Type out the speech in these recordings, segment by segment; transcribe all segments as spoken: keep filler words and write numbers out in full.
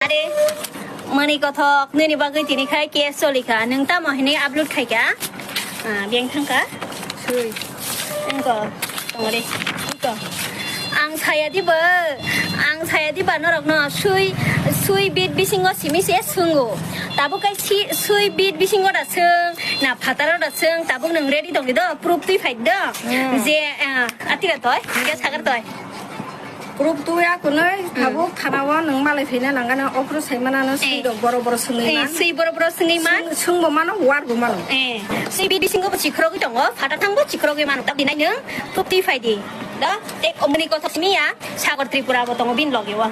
Are, mani kothok, nini bagwi tini khai case choli kha. Nwng tamo hini upload khai kha? Ah, biyang thang kha? Sui. Wngko, tongo de. Wngko. Ang saya diba, ang saya diba norokno sui, sui bit bisingo simi se swnggo. Tabuk kai si, sui bit bisingo da swng, na phataro da swng, tabuk nwng ready tongdi do, proof twi phai do. Hmm. Je, ah, atira toi, je sagar toi. Proof twi akunui, hmm, tabuk thana o nwng malai phaina nangano, okro sai manano, eh, sui rok boro boro swngwi, eh, man. Sui boro boro swngwi man. Swng, swngbo mano, warbo mano. Eh, sui bit bisingo bo chikrogwi tongo, phatar thangbo chikrogwi mano. Tabuk dinai nwng proof twi phai di. Da, tei omoni kotha simi ya, Sagor Tripura bo tongo bini loge o.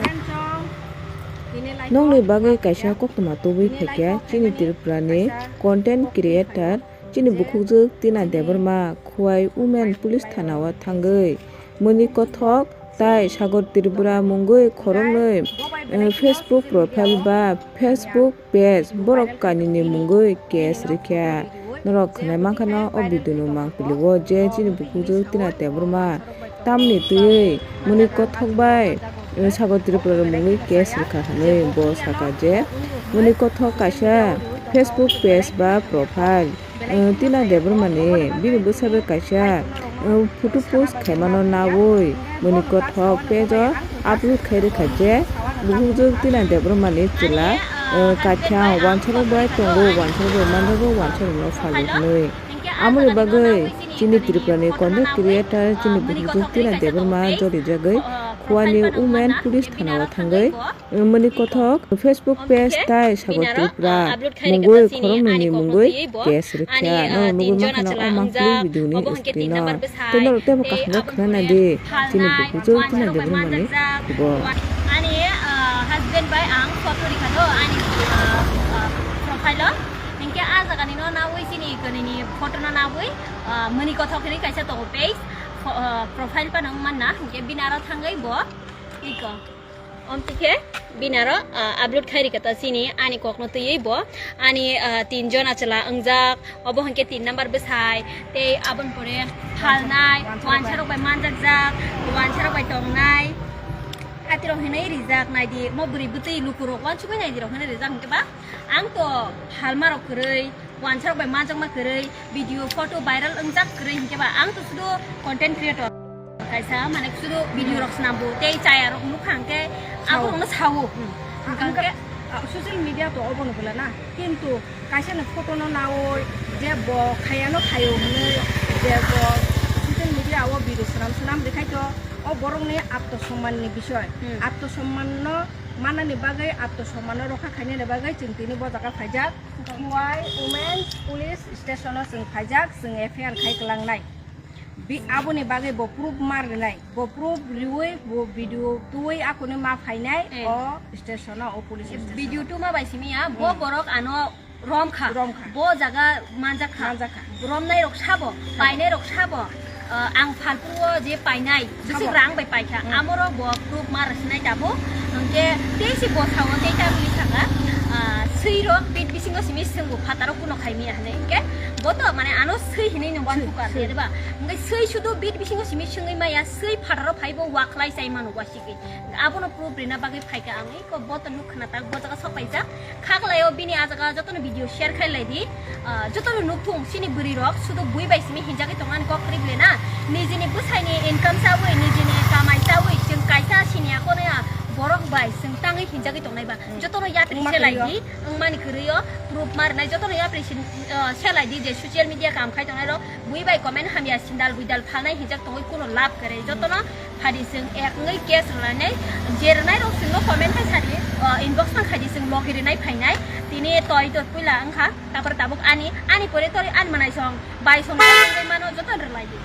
Nokni bagwi kaisa koktwma tubui phaikha chini Tripura ni content creator, chini bukhukjwk Tina Debbarma Khowai Women Police Thana o thangwi mani kothok tai Sagor Tripura mungwi khoroknwi, eh, Facebook profile ba Facebook page borok kainwini mungwi case rikha. Norok khwnai mankha no o video no mangpili o je chini bukhukjwk Tina Debbarma tamni twiwi mani kothok bai, eh, Sagor Tripura mungwi case rikha hwnwi bo sakha je mani kothok kaisa Facebook page ba profile, eh, Tina Debbarma ni bini bwsa bai kaisa, eh, photo post khaimano nawi mani kothok page o upload khai rikha je bukhukjwk Tina Debbarma ni chwla, eh, kaithang wansarok bai tongo, wansarok bai manjago, wansarok no phalwi hwnwi. Amoni bagwi chini Tripura ni content creator chini bukhukjwk Tina Debbarma jolijagwi Khowai ni Women Police Thana o thangwi, eh, mani kothok Facebook page tai Sagor Tripura mungwi khoroknwi ni mungwi case rikha. Norok nugwi mankha no o monthly video ni screen o. Tei norok teibo kaham khe khna nai di. Chini bukhukjwk Tina Debbarma ni khobor. Ani, ah, husband bai ang photo rikha do ani, ah, ah, profile o. Hinkhe ah jaga ni no nawi chini kani ni photo no nawi, ah, mani kothok hinwi kaisa tongo page. Pho-, ah, profile phano wng manna. Hinkhe bini aro thangwi bo iko. Omtwi khe bini aro, ah, upload khai rikha ta chini ani kokno twiwi bo. Ani, ah, tinjon achwla wngjak, obo hinkhe tin number bwsai, tei aboni pore phalnai, wansarok bai manjakjak, wansarok bai tongnai. Atirok hinwi rijak naidi, mo bwrwi bwtwi lukurok wansugwi naidi rok hinwi rijak hinkhe ba ang to phalmarok kwrwi. Wansarok bai manjakma kwrwi, video, photo viral wngjak kwrwi hinkhe ba ang to sudo content creator. Kaisa mane sudo video rok swnambo tei chaya rok nukha hinkhe aborokno sao. Hmm. Hinkhe social media to obono bwla na, kintu kaisa ni photo no nawi je bo khayano khayo hwnwi je bo social media o video swnam swnam rwkhai to o borokni atma somman ni bisoi. Hmm. Atma somman no manani bagwi, atma somman no rokha khainani bagwi chwng tini bo jaga phaijak. Khowai Women's Police Station o chwng phaijak, chwng F I R khai kwlangnai. Bi-, aboni bagwi bo proof ma rwnai. Bo proof riwi, bo video twiwi akuni ma phainai. Eh. O station o, o police station o. Video tuma bai simi ya, bo hmm, borok ano romkha. Romkha. Bo jaga manjakha. Manjakha. Romnai rok sabo, sabo. Painai rok sabo. Ah, ang phalpro o je painai, bisi rang bai paikha. Hmm. Amoro bo proof ma rwsinai tabuk. Hwnkhe tei si bosao tei tabuk ni saka, ah, swi rok bit bisingo simi swngbo phataro kuno khai miya hinwi. Hwnkhe bo to mane ano swi hinwi no wan phuka khe ba. Hwnkhe swi sudo bit bisingo simi swngwi maya, swi phataro phaibo wakhlai chai mano wasikwi. Abono proof rina bagwi phaikha ang. Iko bo to nuk khna tak bo jaga sok paijak. Khaklai o bini a jaga jotono video share khai lai di. Ah, jotono nukthung chini bwrwi rok sudo bui bai simi hinjagwi tongmani kok kwrwi bwle na. Nijini bwsaini income chawi, nijini kamai chawi, chwng kaisa sini akono ya borok bai chwng tangwi hinjagwi tongnai ba. Hmm. Jotono yapri wngma se lai kwrwi o. Di, wngmani kwrwi o, proof ma rwnai, jotono yapri sin, ah, se lai di je social media kam khai tongnai rok bui bai comment hamya sindal buidal phalnai hinjak tongwi kuno lab kwrwi. Jotono phadi chwng ek wngwi case rwlainai, je rwnai rok chwngno comment khai sadi, o, inbox phang khaidi chwng logi rwnai phainai. Tini toi to puila wngkha, tapor tabuk ani, ani pore tori ani manai song, bai song wngwi mano joto rwlai di.